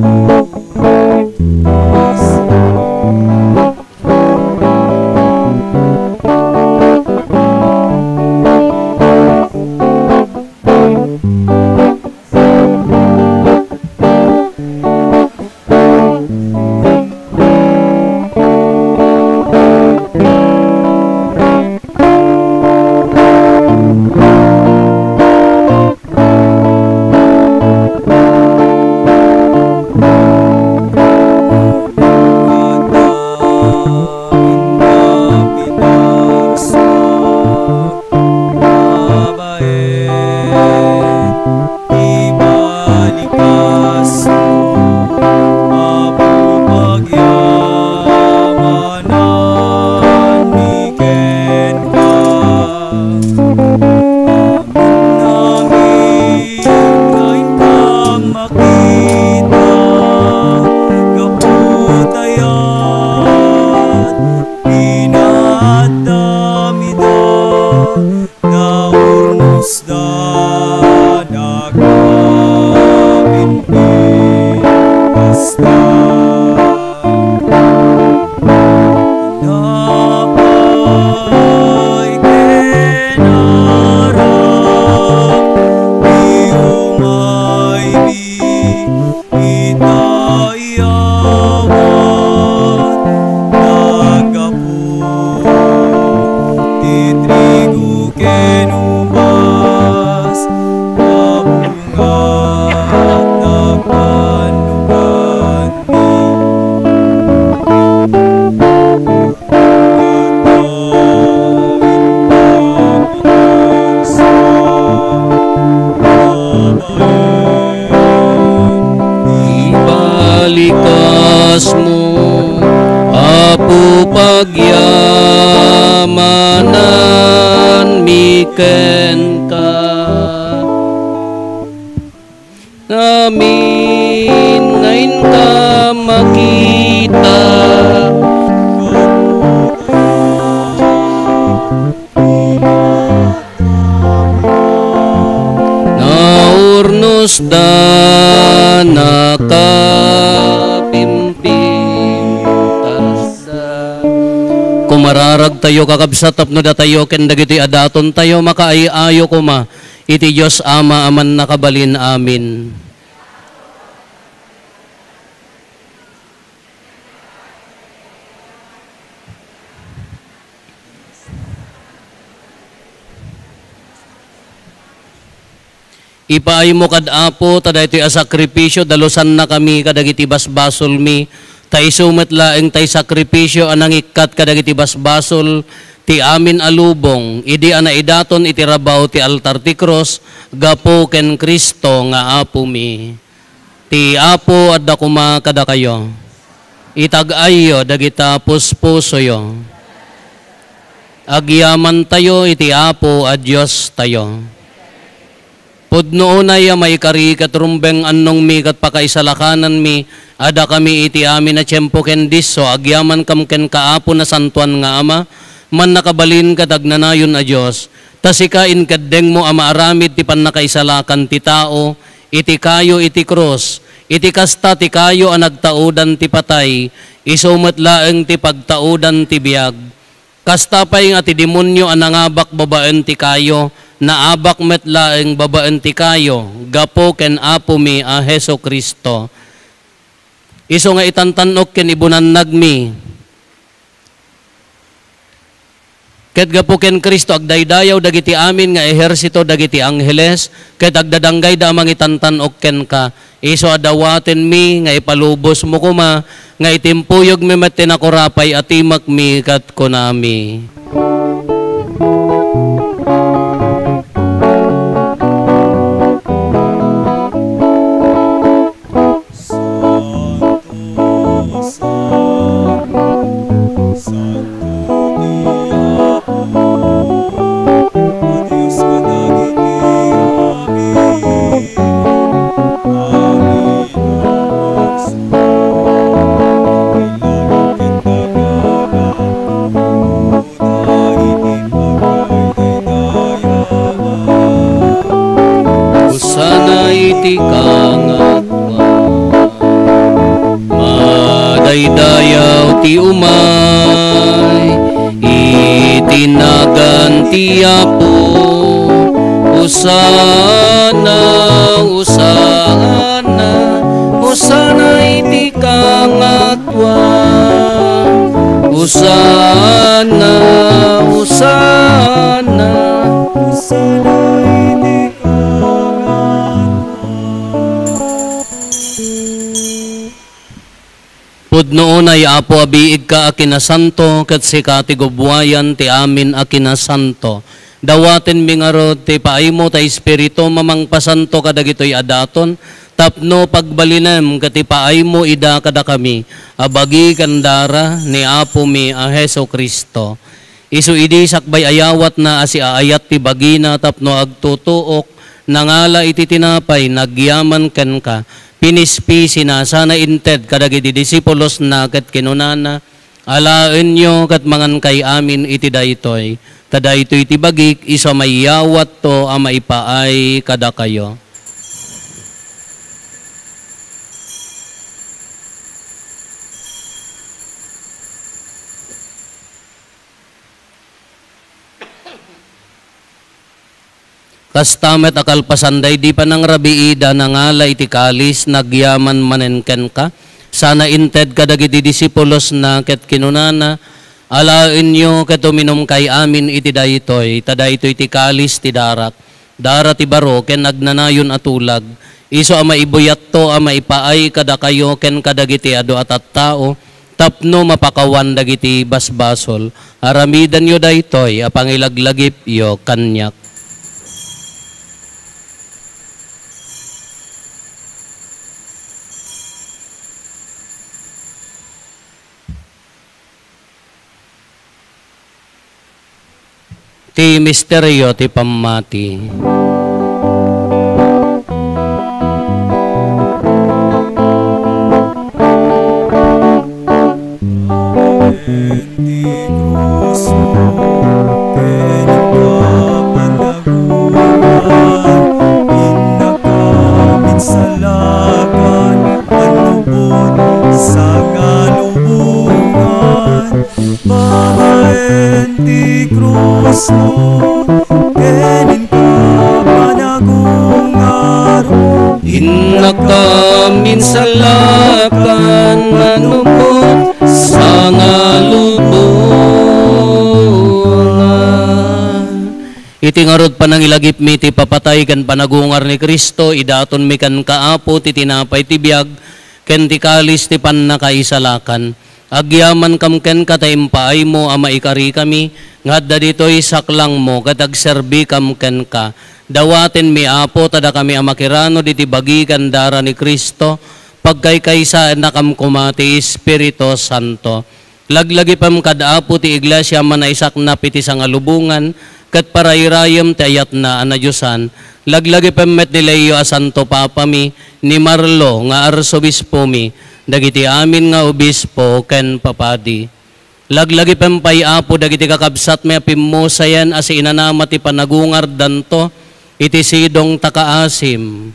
Isda nagpinpintas da. Napay ken arak, iumaymi ita ayawat, naggapu ti trigo ken ubas, nabunga, nagpannukanmi. Ibalikasmo, Apo, pagyamananmi kenka. Amin nga inka makita. Naurnosda, nakapimpintasda. Kumararagtayo, kakabsat, tapno datayo ken dagiti adatontayo makaay-ayo koma iti Dios Ama a Mannakabalin. Amin. Ipaaymo kad Apo ta daytoy a sakrifisio, dalusannakami kadagiti basbasolmi, ta isu met laeng tay sakrifisio a nangikkat kadagiti basbasol ti amin a lubong, idi a naidaton iti rabaw ti altar ti krus, gapu ken Cristo nga Apomi. Ti Apo adda koma kadakayo. Itag-ayyo dagita puspusoyo. Agyamantayo iti Apo a Diostayo. Pudno unay a maikari ket rumbeng annongmi ket pakaisalakananmi a dakami iti amin a tiempo ken disso agyaman kam kenka, Apo, Nasantoan nga Ama, Mannakabalin ket Agnanayon a Dios. Ta sika inkeddengmo a maaramid ti pannakaisalakan ti tao iti kayo iti krus. Iti kasta, ti kayo a nagtaudan ti patay, isu met laeng ti pagtaudan ti biag. Kasta pay nga ti demonio a nangabak babaen ti kayo, naabak met laeng babaen ti kayo, gapu ken Apomi a Jesu-Cristo. Isu nga itantan-ok ken ibunannagmi. Ket gapu ken Cristo, agdaydayaw dagiti amin nga ehersito dagiti angheles, ket agdadanggayda a mangitantan-ok kenka. Isu a dawatenmi nga ipalubosmo koma, nga itimpuyogmi met ti nakurapay a timekmi ket kunami. Santo, santo, santo ti Apo a Dios kadagiti amin. Amin. Langit ken daga, Hosanna iti kangatoan. Madaydayaw ti umay iti nagan ti Apo. Hosanna, Hosanna, Hosanna iti kangatoan. Hosanna, Hosanna, Hosanna iti kangatoan. Pudno unay, Apo, a biigka a kinasanto, ket sika ti gubbuayan ti amin a kinasanto. Dawatenmi ngarud ti paaymo ta Espiritum a mangpasanto kadagitoy a daton, tapno pagbalinem ket ipaaymo ida kadakami a bagi ken dara ni Apomi a Jesu-Cristo. Isu idi sakbay ayawatna a siaayat ti bagina tapno agtutuok, nangala iti tinapay, nagyaman kenka, pinispisina, sana inted kadagiti disipulosna ket kinunana, Alaenyo ket mangankay amin iti daytoy, Ta daytoy ti bagik, isu a maiyawatto a maipaay kadakayo. Kasta met a kalpasan daydi panangrabiida, nangala iti kalis, nagyaman manen kenka, sana inted kadagiti disipulosna ket kinunana, "Alaenyo ket uminumkay amin iti daytoy, ta daytoy ti kalis ti darak, dara ti baro ken agnanayon a tulag, isu a maibuyatto a maipaay kadakayo ken kadagiti adu a tattao, tapno mapakawan dagiti basbasol. Aramidenyo daytoy a pangilaglagipyo kaniak." Ti misterio ti pammati. Ti krusmo ken ipapanagungan, innaka minsalakan, manlubot sangalubongan. Babaen ti krusmo ken inka panagungar. Innaka minsalakan, manlubot sangalubongan. Iti ngarud panangilagipmi ti papatay ken panagungar ni Cristo, idatonmi kenka, Apo, ti tinapay ti biag ken ti kalis ti pannakaisalakan. Agyamankam kenka ta impaaymo a maikarikami, nga adda ditoy saklangmo ket agserbikam kenka. Dawatenmi, Apo, ta dakami a makiranod iti bagi ken dara ni Cristo, pagkaykaysaennakam koma ti Espiritu Santo. Laglagipem kad Apo ti iglesia a manaisaknap iti sangalubongan, ket parairayem ti ayatna a nadiosan. Laglagipem met ni Leo a Santo Papami, ni Marlo nga Arsobispomi, dagiti amin nga obispo ken papadi. Laglagipem pay, Apo, dagiti kakabsatmi a pimmusayen a siinanama ti panagungardanto iti sidong ta kaasim.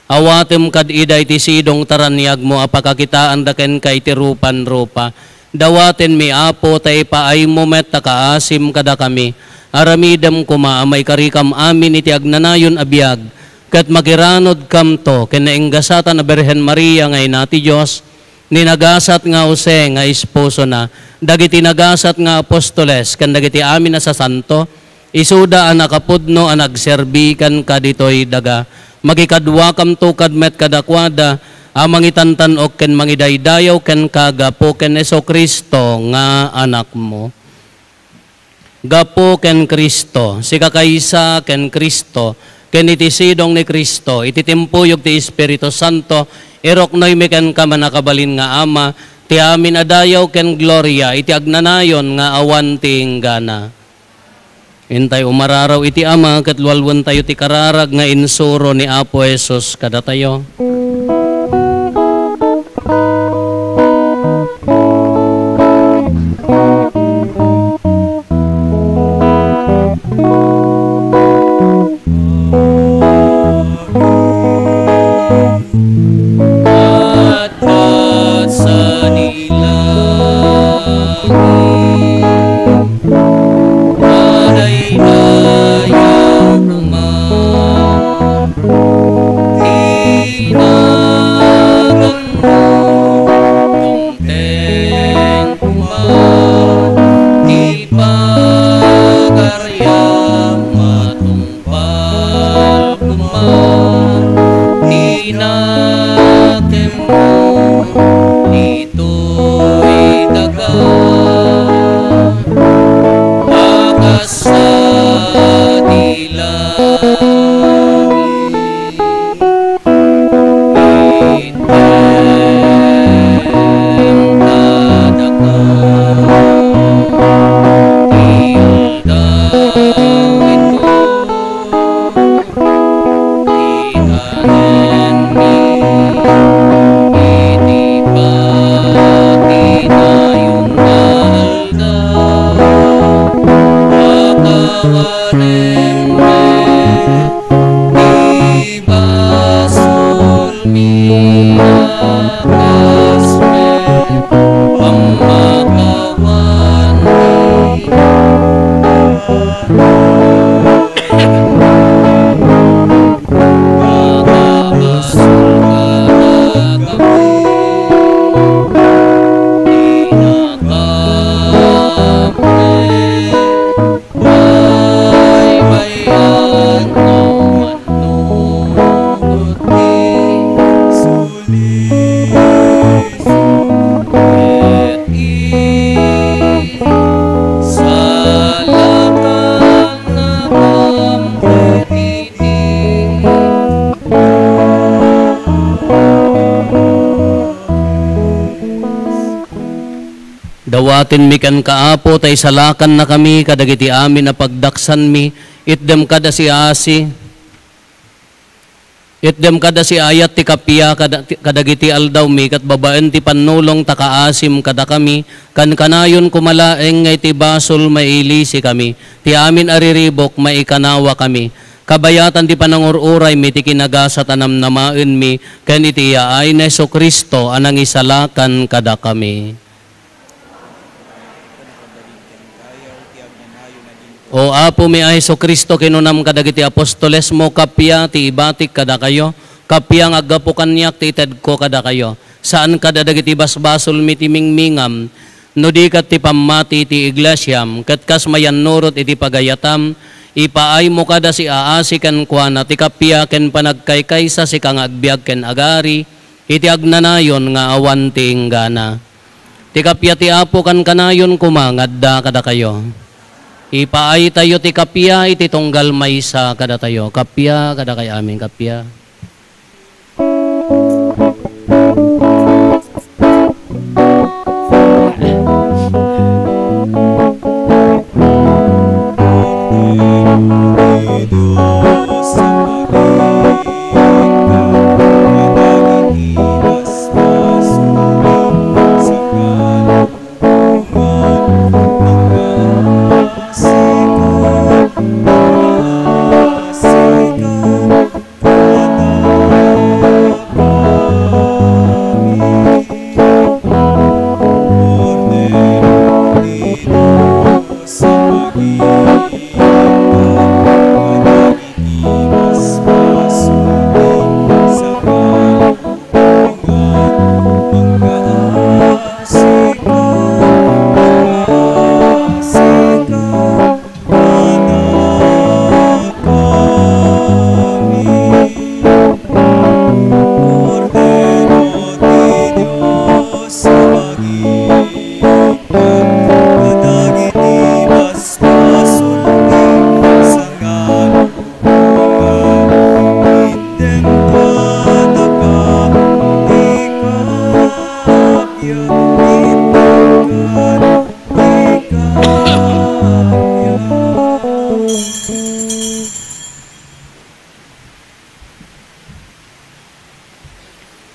Awatem kad ida iti sidong ta raniagmo a pakakitaanda kenka iti rupan-rupa. Dawatenmi, Apo, ta ipaaymo met ta kaasim kadakami. Aramidem koma a maikarikam amin iti agnanayon a biag, ket makiranodkamto ken nainggasatan a Birhen Maria nga ina ti Dios, ni nagasat nga Jose nga esposona, dagiti nagasat nga apostoles, ken dagiti amin a sasanto, isuda a nakapudno a nagserbi kenka ditoy daga. Makikaduakamto kad met kadakuada a mangitantan-ok ken mangidaydayaw kenka gapu ken Jesu-Cristo nga Anakmo. Gapu ken Cristo, sikakaysa ken Cristo, ken iti sidong ni Cristo, iti timpuyog ti Espiritu Santo, iruknoymi kenka, mannakabalin nga Ama, ti amin a dayaw ken gloria iti agnanayon nga awan ti inggana. Intay umararaw iti Ama ket lualuentayo ti kararag nga insuro ni Apo Jesus kadatayo. Adda sadi langit, madaydayaw koma ti naganmo, dumteng koma ti pagariam, matung pal koma ti nakemmo ditoy daga, a kas sadi langit. Item kadaka ti aldaw ito, ikanenmi iti pakinayon nga aldaw, a Dawatenmi kenka, Apo, ta isalakannakami kadagiti amin a pagdaksanmi. Itdem kada siasi, itdem kada siayat ti kappia kada-, kadagiti aldawmi, ket babaen ti pannulong ta kaasim kadakami, kankanayon koma laeng nga iti basol mailisikami. Ti amin a riribuk, maikanawakami. Kabayatan ti panangur-uraymi ti kinagasat a namnamaenmi, ken iti yaay ni Jesu-Cristo a nangisalakan kadakami. O Apomi a Jesu-Cristo, kinunam kadagiti apostolesmo, kappia ti ibatik kadakayo, kappia nga aggapu kaniak ti itedko kadakayo. Saan kada dagiti basbasolmi ti mingmingam, no di ket ti pammati ti iglesiam, ket kas mayannurot iti pagayatam, ipaaymo kada siaasi kenkuana ti kappia ken panagkaykaysa, sika nga agbiag ken agari iti agnanayon nga awan ti inggana. Ti kappia ti Apo kankanayon koma nga adda kadakayo. Ipaaytayo ti kappia iti tunggal maysa kadatayo. Kappia kadakay amin, kappia.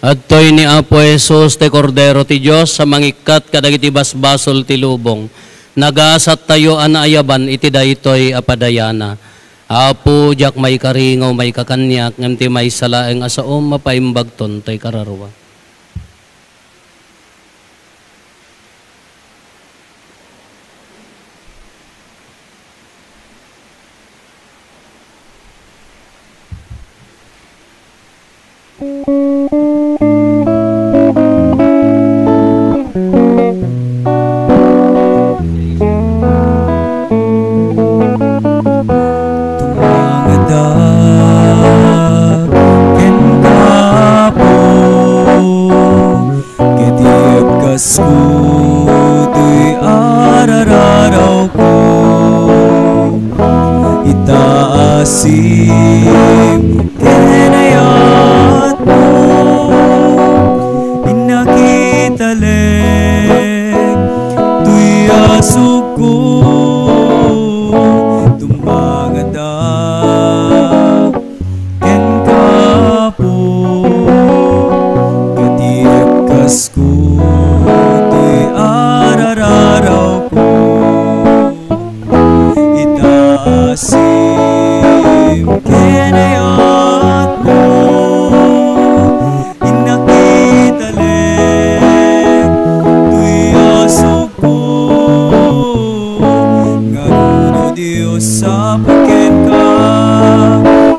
Adtoy ni Apo Jesus, ti Kordero ti Dios a mangikkat kadagiti basbasol ti lubong. Nagasattayo a naayaban iti daytoy a padayana. Apo, diak maikari nga umayka kaniak, ngem ti maysa laeng a saom mapaimbagton toy kararua. Tumangada kenka, Apo, ket iibkasko toy arararawko. Itaasim ken ayatmo, innak italek toy asugko. Tumangada kenka, Apo, ket iibkasko toy arararawko. Itaasim ken ayatmo, innak italek toy asugko. Ngarud, O Dios, sapo kenka,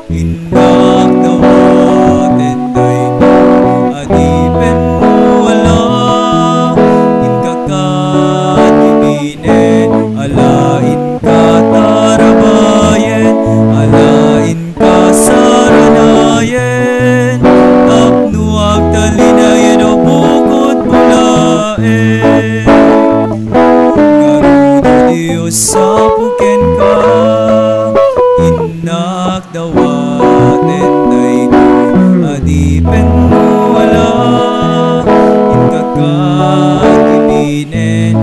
innak dawaten daytoy a dipenmo, ala, inka ket bibinen, ala, inka tarabayen, ala, inka saranayen, tapno agtalinaedmo ket bulaen. Ngarud, O Dios, sapo kenka, innak dawaten daytoy a dipenmo, ala, inka ket bibinen,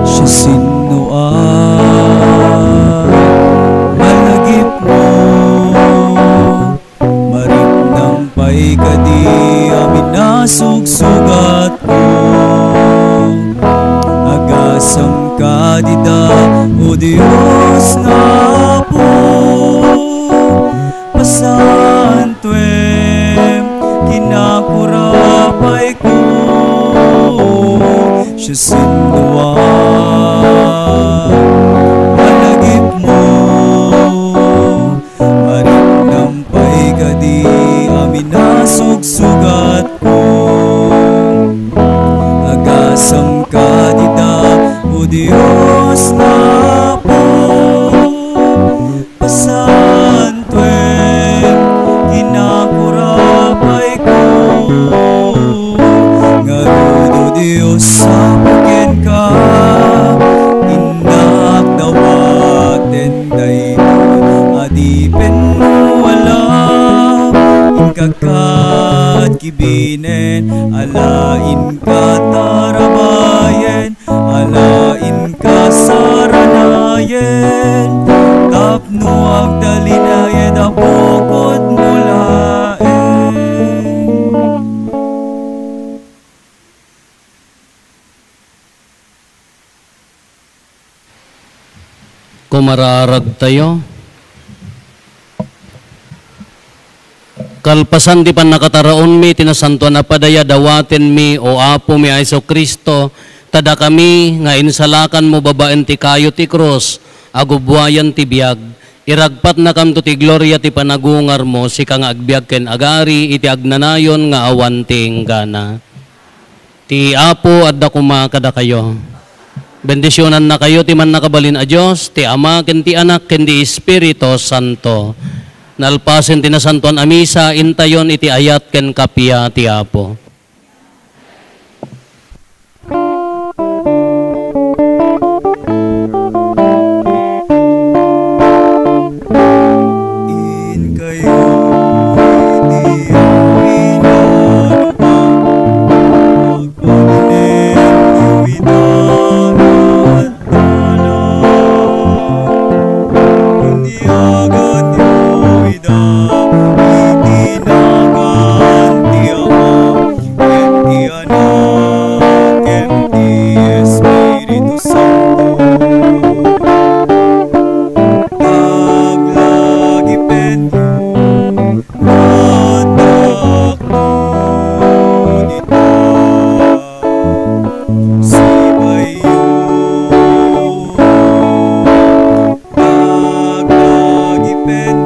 Siasinoak, malagipmo, mariknam pay kadi amin a sugsugatko. Agasam kadi da, O Dios nga Apo, pasantuem, kinakurapayko, siasinoak, malagipmo, mariknam pay kadi amin a sugsugatko. Agasam kadi da, O Dios nga Apo, pasantuem, kinakurapayko. Ngarud, O Dios, Apo kenka, innak dawaten daytoy adipenmo a laeng. Inka kad kibinen, ala inka tarabayen, ala inka saranayen, tapno agtalinaed a bukodmo laeng. Kumararagtayo. Kalpasan ti pannakataraonmi ti nasantoan a padaya, dawatenmi, O Apomi a Jesu-Cristo, ta dakami nga insalakanmo babaen ti kayo ti krus, agubbuayan ti biag, iragpatnakanto ti gloria ti panagungarmo, sika nga agbiag ken agari iti agnanayon nga awan ti inggana. Ti Apo adda koma kadakayo. Bendisionannakayo ti Mannakabalin a Dios, ti Ama, ken ti Anak, ken ti Espiritu Santo. Nalpasen ti Nasantoan a Misa, intayon iti ayat ken kappia ti Apo. Inkayo iti amin a lubong, pagpagnen ita nga adda lang. Inyaganyo ita iti nagan ti Ama, ken ti Anak, ken ti Espiritu Santo. Aglagipenyo, addak dita. Sibayo, aglagipen